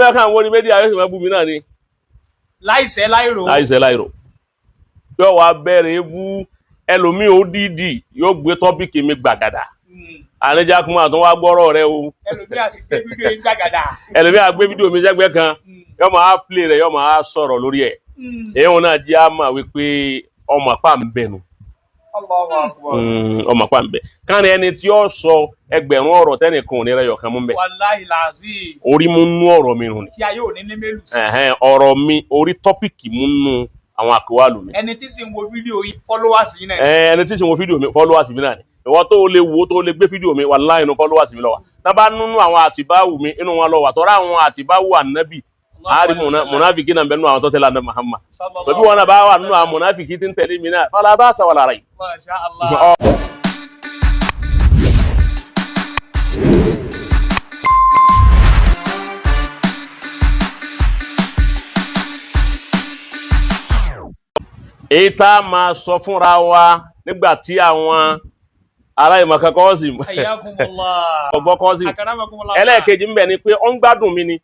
Ẹlòmíì kan wọ́n ní media, yóò sì máa bú mi náà ni. Láìsẹ́ láìrò. Láìsẹ́ láìrò, yóò wá bẹ̀rẹ̀ bú ẹlòmíì. Ó dídì yóò gbé topic mi gbàgàdà. Àlejákun àtún wá gbọ́rọ̀ rẹ o. Ẹlòmíì àti gbé fídíò yín gbàgàdà. Ẹlòmíì á gbé fídíò mi sẹ́gbẹ́ kan, yóò máa play rẹ̀, yóò máa sọ̀rọ̀ lórí ẹ̀. Èyí wọn náà jẹ́ àmà wípé ọmọ apá ń bẹ̀nu. Allahu Akbar. Ọmọ apá ń bẹ káni ẹni tí ó sọ ẹgbẹ̀rún ọ̀rọ̀ tẹ́nìkan ò ní rẹ̀ yọ̀kan mú bẹ̀. Wàláhì làzí. Orí mú nú ọ̀rọ̀ mi rùn ni. Tí ayé ò ní ní mélòó sí. Ẹ̀hẹ́n, ọ̀rọ̀ mi, orí topic mú nú àwọn àkọwálù mi. Ẹni tí sì ń wo fídíò yìí, followers yìí náà. Ẹ, ẹni tí sì ń wo fídíò mi, followers mi náà ni. Ìwọ tó lè wo, tó lè gbé fídíò mi, wàláhì, inú followers mi ló wà. Tábà nínú àwọn àtìbáwù mi, inú wọn ló wà, tọ́ra àwọn àtìbáwù ànábì àárí mùnáfìkì náà bẹ́ẹ̀ nínú àwọn tó tẹ̀lé ànábì Muhammad. Pẹ̀lú wọn náà bá wà nínú àwọn mùnáfìkì tí ń tẹ̀lé mi náà, fala ba'sa wala rayb. Masha Allah. Èyí tá a máa sọ fúnra wa nígbà tí àwọn aláìmọ̀kan kọ́ọ̀sì Hayyakumullah. ọgbọ́n kọ́ọ̀sì. Akramakumullah. Ẹlẹ́ẹ̀kejì ń bẹ ni pé ó ń gbádùn mi ni.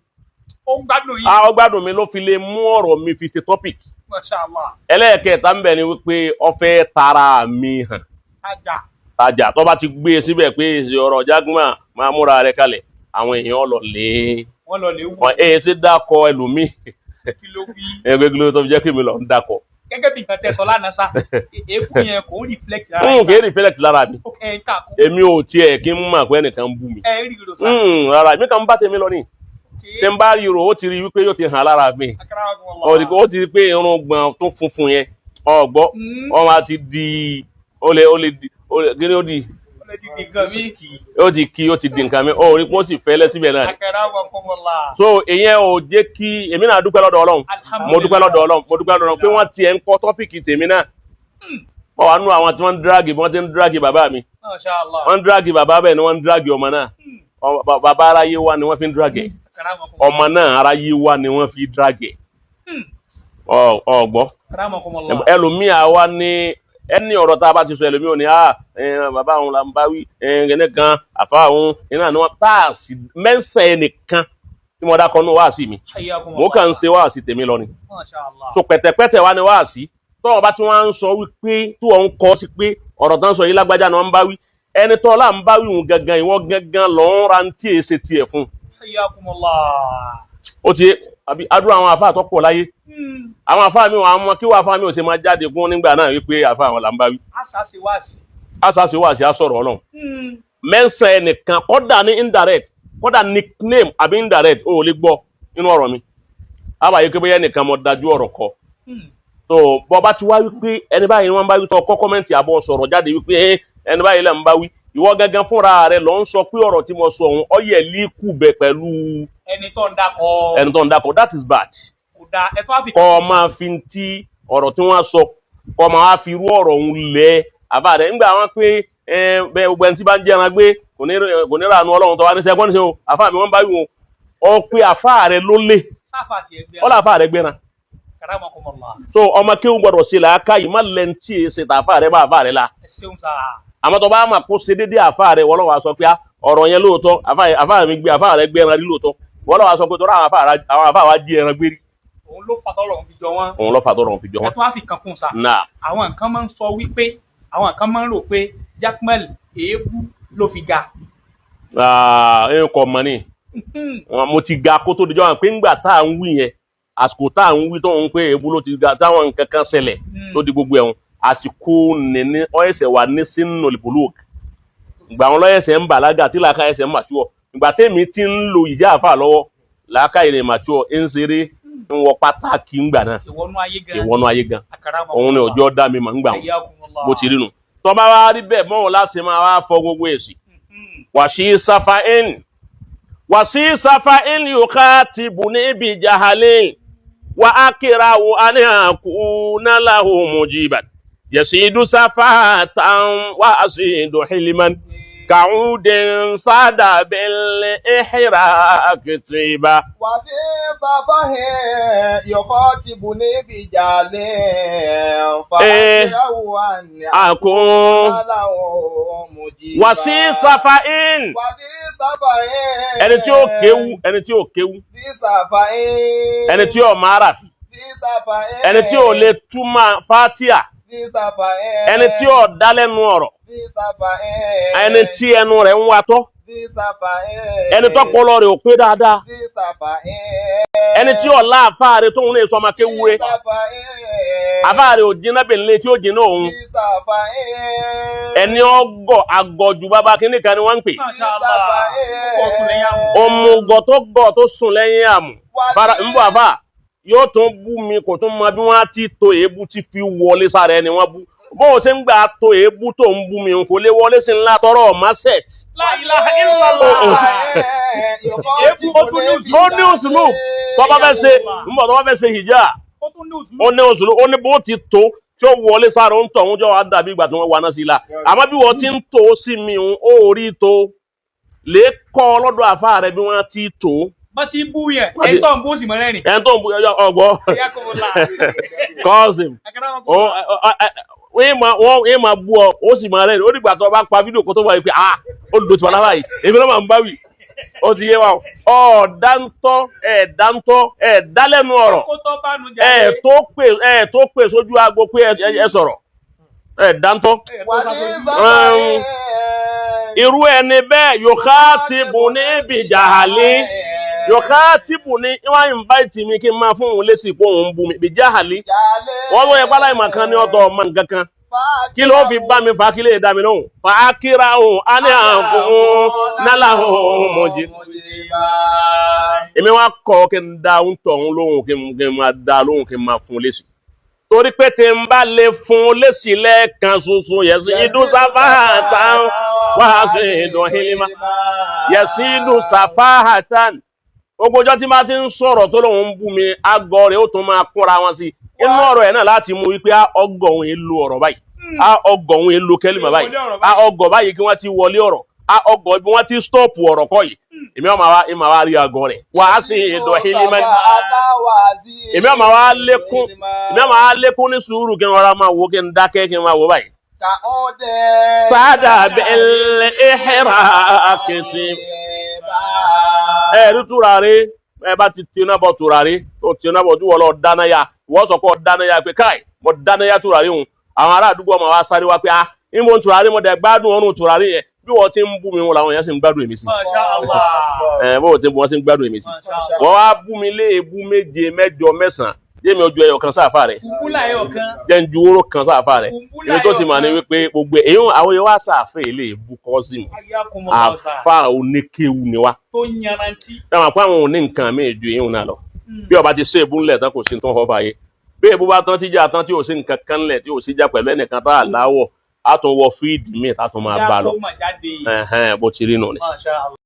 Ó ń gbádùn yín. Ó gbádùn mi ló fi lè mú ọ̀rọ̀ mi fi ṣe topic. Masha Allah. Ẹlẹ́ẹ̀kẹta ń bẹ ni wípé ó fẹ́ tara mi hàn. Ajá. Tajà tó bá ti gbé e síbẹ̀ pé èsì ọ̀rọ̀ jágúnmá, máa múra rẹ̀ kalẹ̀, àwọn èèyàn lọ lé. Wọ́n lọ lè wò. Wọn èyí ti dákọ ẹlòmíì. Kí ló wí? Ẹgbẹ́ kí ló tó fi jẹ́ pé mi lọ ń dákọ? Gẹ́gẹ́ bí nǹkan tẹ́ sọ lánàá sá, èébú yẹn kò ń reflect lára N yín. kì í reflect lára mi. Sá. Ẹ̀ ń kà kún. Èmi ò tiẹ̀ kí n mọ̀ pé ẹnìkan ń bú mi. Ẹ̀ ń rí ìrò sá. Rárá, èmi kàn ń bá tèmi lọ ni. Tí n bá rí ro, ó ti rí wípé yóò ti hàn lára mi. Akramakumullah. Ó ti rí pé irun gbọ̀n tó funfun yẹn, ọgbọ́ wọn máa ti di, ó lè di, ó lè kí ni ó di? Ó lè di nǹkan mi. Ó ti kí, ó ti di nǹkan mi, ó rí pé ó sì fẹ́lẹ́ síbẹ̀ náà ni. Akramakumullah. So ìyẹn ò jẹ́ kí èmi náà dúpẹ́ lọ́dọ̀ Ọlọ́run. Mo dúpẹ́ lọ́dọ̀ Ọlọ́run, mo dúpẹ́ lọ́dọ̀ Ọlọ́run pé wọ́n tiẹ̀ ń kọ́ topic tèmi náà. Wọ́n wà nínú àwọn tí wọ́n ń drag, wọ́n ti ń drag bàbá mi. Masha Allah. Wọ́n ń drag bàbá, bẹ́ẹ̀ ni wọ́n ń drag ọmọ náà. Bàbá aráyé wa ni wọ́n fi ń drag ẹ̀. Akramakumullah. Ọmọ náà, aráyé wa ni wọ́n fi drag ẹ̀. Ọgbọ́. Akramakumullah. Ẹlòmíì àwa ní ẹni ọ̀rọ̀ tá a bá ti sọ, ẹlòmíì ò ní bàbá òun là ń bá wí ẹnìkan kan, àfa òun iná ni wọ́n tá a sì mẹ́sàn ẹnìkan tí mo dákọ̀ nù wáàsí mi. Hayyakumullah. Mo kàn ń ṣe wáàsí tèmi lọ ni. Masha Allah. So pẹ̀tẹ̀pẹ̀tẹ̀ wa ni wáàsí tọ́wọ́ bá tí wọ́n á ń sọ wípé tí wọ́n ń kọ́ sí pé ọ̀rọ̀ tán sọ yìí, lágbájá ni wọ́n ń bá wí, ẹni tọ́ là ń bá wí òun gangan, ìwọ gangan lọ́ ń ra tí èsè tiẹ̀ fún. Hayyakumullah. Ó ti àbí adúrà àwọn àfa àtọ́pọ̀ láyé. Àwọn àfa mi, àwọn ọmọ kí wọ́n àfa mi ò ṣe máa jáde fún nígbà náà wípé àfa àwọn là ń bá wí. Àṣà ṣe wá sí. Àṣàṣe wà sí àsọ̀rọ̀ Ọlọ́run mẹ́sàn ẹnìkan, kọ́dà ní indirect, kọ́dà nickname àbí indirect, ó lè gbọ́ nínú ọ̀rọ̀ mi àbáyé pé bóyá ẹnìkan mo dájú ọ̀rọ̀ kọ. So bọ́ bá ti wá wípé ẹni báyìí ni wọ́n bá wí, tọ́ kọ́ comment àbọ̀ sọ̀rọ̀ jáde wípé ẹni báyìí lẹ́ ń bá wí, ìwọ gangan fúnra rẹ lọ ń sọ pé ọ̀rọ̀ tí mo sọ òun ọ̀yẹ̀ líkù bẹ̀ pẹ̀lú ẹni tó ń dakọ̀. Ẹni tó ń dákọ̀, that is bad. Kò dáa, ẹ tó wá fi. Kọ́ ọ máa fi ti ọ̀rọ̀ tí wọ́n sọ, kọ́ ọ máa fi irú ọ̀rọ̀ òun lẹ̀ àbá rẹ̀ ńgbà wọn pé ẹ bẹ́ẹ̀ gbogbo ẹni tí bá ń jẹran gbé kò ní rànú Ọlọ́run tó wá ní sẹ́gbọ́n ní sẹ́ o, àfa mi wọ́n bá wí wọn ọ pé àfa rẹ̀ ló lé. Sáfà tiẹ̀ gbé. Ọlọ́ àfa rẹ̀ gbéra. Karamakumullah. So ọmọ kéwù gbọdọ̀ ṣe làákà yìí, má lẹ́ntì ṣe tàfa rẹ̀ bá àfa rẹ̀ la. Ẹ ṣeun sá. Àmọ́ tó bá máa kó ṣe déédéé àfa rẹ̀, wọ́n lọ́wọ́ sọ pé ọ̀rọ̀ yẹn lóòótọ́, àfa mi gbé, àfa rẹ̀ gbé ẹran rí lóòótọ́, wọ́n lọ́wọ́ sọ pé tọ́ra àwọn àfa wa jí ẹran gbé rí. Òun ló fa tọrọ òun fi jọ wọn. Òun ló fà tọrọ òun fi jọ Ẹ wọn. tó wá fi kan kún sá. Náà. Àwọn nǹkan máa ń sọ wípé àwọn kan máa ń rò pé Jaqmal èébú ló fi ga. Ẹ kò mọ̀ ni. Mo ti ga kó tó dijọ́ wọn pé ńgbà tá à ń wí yẹn, àsìkò tá à ń wí tó ń pé èébú ló ti ga, táwọn nǹkan kan ṣẹlẹ̀ tó di gbogbo ẹ̀hún, àsìkò nìní ọ̀ẹ́sẹ̀ wà ní sínú ìpolówó ìgbà wọn lọ́yẹ̀sẹ̀ ń bàlágà tí làákà ẹsẹ̀ ń màtúọ̀. Ìgbà tèmi ti ń lo ìjà àfà lọ́wọ́, làákà ìrìn màtúọ̀ ń ṣeré ń wọ pátákì ńgbà náà. Ìwọ́nú ayé gan. Ìwọ́nú ayé gan. Akaramakumullah. Òun ni ọjọ́ dá mi mà ń gbà wọn. Hayyakumullah. Bó ti rí nu, tọ́ba wa rí bẹ́ẹ̀ mọ́ wọn láti máa wá fọ gbogbo èsì. Wàṣí sáfà in wàṣí sáfà in yòókà ti bù níbi jahalin wà á kíra wo àníhànkú náláhù mujiban yẹ̀sídú sáfà tán wà á sì dùn hiliman. Kàúndín sádàbẹ̀lẹ̀ ìhìrà kìtìbà. وذي صفه يخاطبني بجال فأكره أن Àkún. أكون له مجيبا. Wàsí safa'in. وذي صفه Ẹni tí ó kéwú, ẹni tí ó kéwú, ذي صفه ẹni tí ó máa rà fi, ذي صفه ẹni tí ó lè túmọ̀ fátíà, ذي صفه ẹni tí ó dá lẹ́nu ọ̀rọ̀, ذي صفه ẹni tí ẹnu rẹ̀ ń watọ́, ذي صفه ẹni tọ́pọlọ rẹ̀ ò pé dáadáa, ذي صفه ẹni tí ó láàfáà rẹ̀ tóun lè sọ ọmọ kéwú rẹ̀, ذي صفه àfáà rẹ̀ ò jiná bèlè tí ó jiná òun, ذي صفه ẹni ọgọ àgọ̀jù bàbá kínní kan ni wọ́n ń pè. Masha Allah. Púpọ̀ sùn lẹ́yìn àmù. Òmùgọ̀ tó gọ̀ tó sùn lẹ́yìn àmù fara ń bọ̀ àfà yóò tún bú mi, kò tún mọ bí wọ́n á ti to èébú tí fi wọlé sára ẹni wọ́n bú. Bó o ṣe ń gbà to èébú tó ń bú mi, kò lè wọlé sí ńlá tọrọ ọ̀ma set. La ilaha illallah. Èébú ó tún ní òsùlù. Ó ní òsùlù tó bá fẹ́ ṣe ń bọ̀, tó bá fẹ́ ṣe hìjà, Ó tún ní òsùlù. ó ní òsùlù, ó ní bó ti tó tí ó wọlé sára ó ń tọ̀ ń jọ wá dàbí ìgbà tí wọ́n wà náà sí la. Àmọ́ bí wọ́n ti ń tó sí mi, ó rí tó lè kọ́ lọ́dọ̀ àfa rẹ̀ bí wọ́n ti tó. Bá ti bú yẹn, ẹni tó ń bú ó sì mọ rẹ́rìn. Ẹni tó ń bu ọgbọ́ Ẹ̀yà kò la. kọ́ọ̀sì Akẹ́rẹ́ wọn kò la. wọ́n máa bú ọ, ó sì máa rẹ́rìn. Ó dìgbà tó o bá pa fídíò kó tó wà yìí pé ah, ó lò tí wà lára yìí, èmi náà máa ń bá wì. Ó ti yé wa o. Ọ̀ọ́dáńtọ́ ẹ̀ẹ́dáńtọ́ ẹ̀ẹ́dálẹ́nu ọ̀rọ̀ Kó tó bá nu ẹ̀ jáde. tó pè ẹ̀ tó pè sójú aago pé ẹ sọ̀rọ̀ ẹ̀ẹ́dáńtọ́. Ẹ̀ tó sàbójú. Irú ẹni bẹ́ẹ̀ yòókà ti bù ní bìjàhálí, yòókà ti bù ní wọ́n invite mi kí n máa fún òun lésì pé òun ń bú mi bìjàhálí. Wọ́n ló yẹ pálá ìmọ̀ kan ní ọ̀tọ̀ ọmọ nǹkan kan, kí ló fi bá mi fà, kí lè dá mi lóhùn fà á kíra òun á ní àǹkó nálà òun mọ̀ jí. Èmi wá kọ́ kí n da òun tọ̀ òun lóhùn, kí n máa da lóhùn, kí n máa fún un lésì, torí pé tí n bá lè fún un lésì lẹ́ẹ̀kan ṣoṣo, yẹ̀sí idú sáfáhàtàn wàá sí ìdùn hílímà, yẹ̀sí idú sáfáhàtàn. Gbogbo ọjọ́ tí bá ti ń sọ̀rọ̀ tó lóun ń bú mi, àgọ́ rẹ̀ ó tún máa kúnra wọn sí i. Inú ọ̀rọ̀ ẹ̀ náà láti mú wípé á ọgọ̀ òun èlò ọ̀rọ̀ báyìí, á ọgọ̀ òun èlò kẹ́lìmọ̀ báyìí, á ọgọ̀ báyìí kí wọ́n ti wọlé ọ̀rọ̀, á ọgọ̀ bí wọ́n ti stọ́ọ̀pù ọ̀rọ̀ kọ́ yìí. Èmi ọmọ wa ìmọ̀ wa rí àgọ́ rẹ̀ wàá sí ìdọ̀ hílímẹ́. Èmi ọmọ wa lékún, èmi ọmọ wa lékún ní sùúrù, kí n rọra máa wo, kí n dákẹ́, kí n máa wo báyìí. Sáádà bẹ́ẹ̀lẹ̀ ìhẹ́rà kìtì. Ẹ rí tùràrí, ẹ bá ti tiná bọ tùràrí tó tiná bọ tí wọ́n lọ dáná ya, wọ́n sọ pé ọ dáná ya pé káì mo dáná ya tùràrí hùn. Àwọn ará àdúgbò ọmọ wa sáré wá pé ah, ìmọ̀ tùràrí mo dẹ̀ gbádùn ọ̀run tùràrí yẹn. Bí wọ́n ti ń bú mi wọn làwọn èèyàn sì ń gbádùn èmi sí. Masha Allah. Ẹ bó ti bú wọn sì ń gbádùn èmi sí. Masha Allah. Wọ́n wá bú mi léèbú méje, mẹ́jọ, mẹ́sàn-án, jẹ́mi ojú ẹyọ kan sáfà rẹ̀. Kùkúlà ẹyọ kan. Jẹ́ ń ju wóró kan sáfà rẹ̀. Kùkúlà Ibi tó ti ẹyọ mà ní kan. wípé gbogbo èyí àwọn yẹn wá sàfẹ́ ilé ìbú kọ́sìmù. Ayakumullah ọ̀sà. Àfa oníkéwu ni wá. Tó yanrantí. Táwọn àpá àwọn òní nǹkan míì ju èyí náà lọ. Bí ọba ti ṣe èbú ńlẹ̀ tán, kò sí tó ń fọ́ fàyè. Bí èbú bá tán, tíjà tán, tí ò sí nǹkan kan ńlẹ̀, tí ò sí já pẹ̀lú ẹnìkan tá a láwọ̀, á tún wọ fíìdì míì tá a tún máa bá a lọ. Yá kó mà jáde. Ẹ̀hẹ́n, bó ti rí nù ni. Masha Allah.